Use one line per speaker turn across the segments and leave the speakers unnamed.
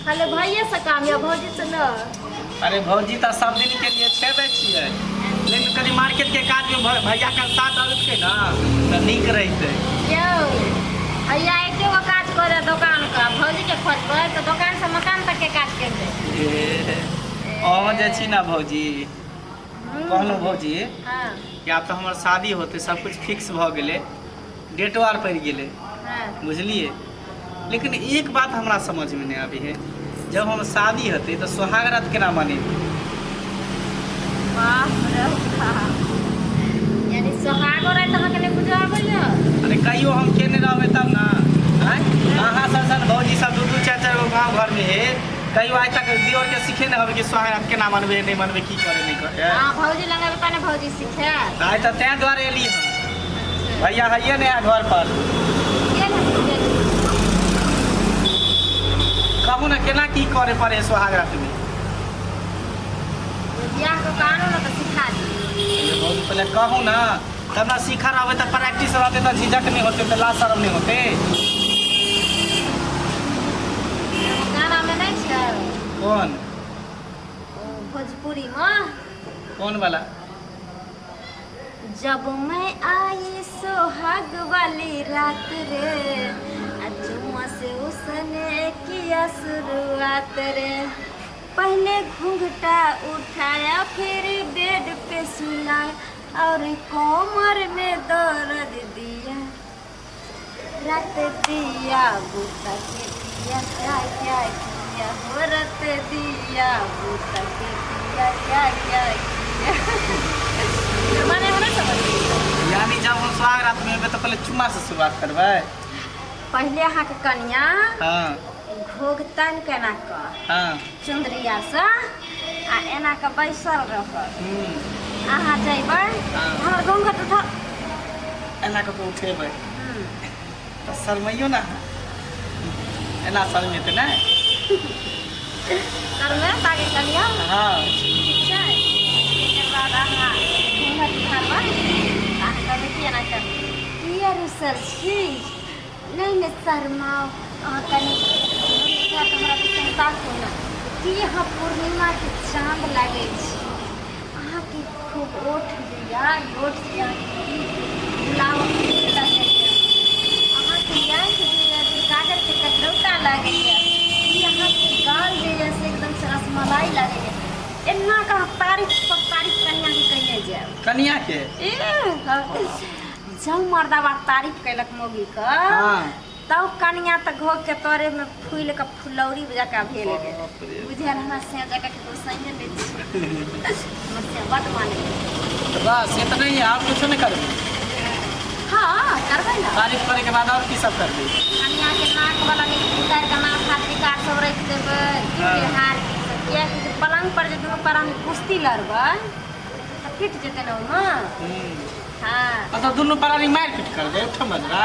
खाली भैये से काम यऽ भौजी से न
अरे भौजी तऽ सब दिन के लिए छेबै छियै लेकिन कनि मार्केट के काज में भैया के साथ आबैत ने तऽ नीक रहितै।
यौ भैया एके गो काज करे दोकान का, भौजी के खोजबै तऽ दोकान से मकान तक के काज कर दे।
ए, अहाँ जे छी ने भौजी, कहलहुँ भौजी कि आब तऽ हमर शादी होतै, सब कुछ फिक्स भऽ गेलै, डेटो आर पड़ि गेलै। बुझलियै, लेकिन एक बात हमरा समझमे नहि आबै है, जब हम शादी हेतै तऽ सोहाग रात केना मनेबै?
बाप रे बाप, यानी सोहागो राति अहाँके नहि बुझऽ आबैया?
अरे कहियो हम केने रहबै तब ने। आँय, अहाँ सब सन भौजी सब दू दू चारि चारि गो गाँव घरमे हे, कहियो आइ तक दियोरके सिखे नहि होबै कि सोहाग रात केना मनबै, नहि मनबै, की करे नहि करे।
हँ, भौजी लग एबै तहने भौजी सिखायत।
आइ तऽ तें दुआरे एली हँ, भैया हइए नहि है घर पर।
गेल हथिन, गेल।
कहू ने केना की करे पड़े सोहाग रातमे?
बियाह कऽ के आनू ने तऽ सिखा दी।
भौजी, पहिले कहू ने तब ने सीखा रहबै, तऽ प्रैक्टिस रहतै, तऽ झिझक नहि होतै, तऽ लाज शरम नहि होतै।
एगो गानामे नहि छै?
कोन?
ओ भोजपुरीमे।
कोन वाला?
जब मैं आई सोहाग वाली रात रे, आ चुम्मा से उसने किया शुरुआत रे, पहले घूंघटा उठाया फिर बेड पे सुलाया और कोमर में दर्द दिया, रात दिया बूता के दिया क्या क्या किया, हो रत दिया बूता के दिया क्या क्या किया। माने हमरा समझ
यानी जब हम सुहाग रात में एबै तऽ पहिले चुम्मा से शुरुआत करबै?
पहिले अहाँके कनिया घोघतन केना कऽ चुन्दरिया से आ एना कऽ बैसल रहत। अहाँ जइबै, हमर घूंघट उठा
एना कऽ के उठेबै तऽ शरमैयो ने अहाँ, एना शरमेतै ने?
शरमे ताकि कनिया। ठीक छै, एकर बाद अहाँ घूंघट उठाबै, अहाँ कहबै कि एना कर किया रुसल छी, नहि नहि शरमाउ अहाँ, कनि उठा कऽ हमरा दिसन ताकू ने, की अहाँ पूर्णिमाके चाँद लागै छी, अहाँके खूब ओठ जे यऽ, ई ओठ जे अहाँके की गुलाबक फूल लगैए, अहाँके आँखि जे यऽ से काजरके कजरौटा लागैए, ई अहाँके गाल जे यऽ से एकदमसँ रसमलाई लागैए। एना कऽ अहाँ तारीफ पर तारीफ कनिआँके कयने जायब।
कनिआँके?
ए जब मर्दाबा तारीफ कयलक मौगीके तब कनिया तऽ घोघ के तरे में फूल के फुलौरी जकाँ भेल गेल।
बाप रे।
बुझल हमरा से जकाँ ककरो सही नहि छी, हमर से बड मानै।
तऽ बस इतना ही है, और कुछो नहि करबै?
हँ, करबै ने।
तारीफ करे के बाद और की सब करबै?
कनिया के नाक वाला उतारि कऽ नाक हाथ निकाल सब राखि देबै। की हार की सब, कियाकि जे पलंग पर जे दुनू प्राणी कुश्ती लड़बै तऽ फिट जेतै ने ओहिमे।
मतलब दुनू प्राणी मारि पीट करबै उठम बजरा?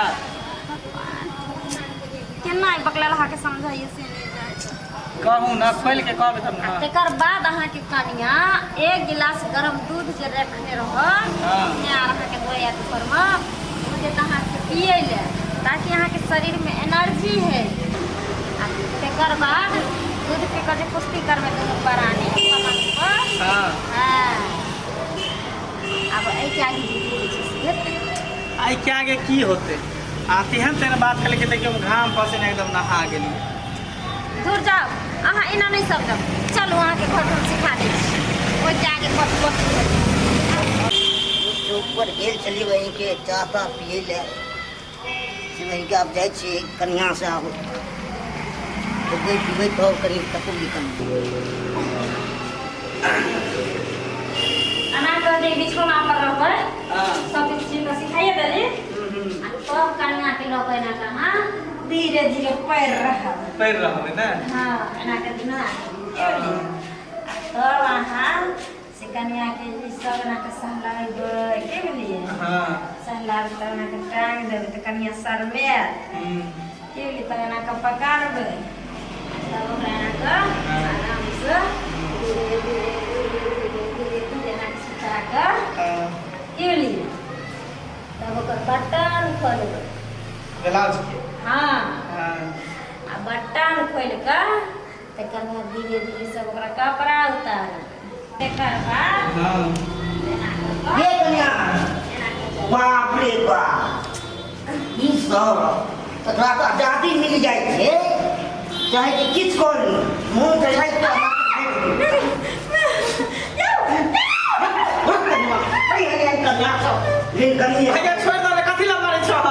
केना ई बकलेल अहाँके समझाइए से नहि जाइ।
कहू ने, खोलि के कहबै तब ने।
तेकर बाद अहाँके कनिया एक गिलास गरम दूध जे रखने रहत अपने आर अहाँके धोया घरमे, ओ देत अहाँके पियै लए ताकि अहाँके शरीरमे एनर्जी है। आ तेकर बाद दूध पी कऽ जे कुश्ती करबै दुनू प्राणी पलंग पर। हँ, आब एहिके आगे जे की होइ छै से हेतै।
एहिके आगे की होतै? आ तेहन तेहन बात कहले कि देखियौ, हम घाम पसीना एकदम नहा गेली।
दूर जाउ, अहाँ एना नहि समझब। चलू, अहाँके घर हम सिखा दै छी, ओहिके आगे कथी कथी हेतै।
चौक पर गेल छलियै वहीँके चाह ताह पियै लए से वहीँके आब जाइ छियै कनिआँसँ, आब खेबै पीबै तब कनि कतहु निकल।
एना कऽ जे बिछौना पर रहबै, सब चीज तऽ सिखाइए देली, आ तब कनिया के लऽ कऽ एना कऽ अहाँ धीरे धीरे पैर रहब।
पैर रहबै ने?
हँ, एना कऽ दुनू आदमी, आ तब अहाँ से कनिया के ई सब एना कऽ सहलाबै, की बुझलियै? सहलाबै तब एना कऽ टांग देबै तऽ कनिया शरमायत। की बुझलियै? तब एना कऽ पकड़बै, तब ओकरा एना कऽ आरामसँ धीरे धीरे धीरे धीरे धीरे धीरे एना कऽ सुता कऽ, की बुझलियै, तब ओकर बटन खोलबै।
ब्लाउज के?
हँ। आ बटन खोलि कऽ तऽ तकर बाद धीरे धीरे सब ओकरा कपड़ा उतारल तकर बाद
हाँ
एना कऽ कऽ
ये कन्या
एना कऽ चलल।
बाप रे बाप ई सब तकरा तऽ आजादी मिल जाइ छै चाहे कि किछु कऽ ली मुँह तऽ जाइ तऽ
भैया छोड़ि दे कथी लए मारै छह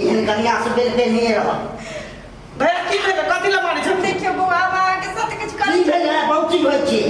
एहन कन्या से बेल बेल नहि रह
भैया की भेलै कथी लए मारै छह
देखियौ बौआ हम अहाँके साथ किछु
की भेलै बहुत चीज होइ छै।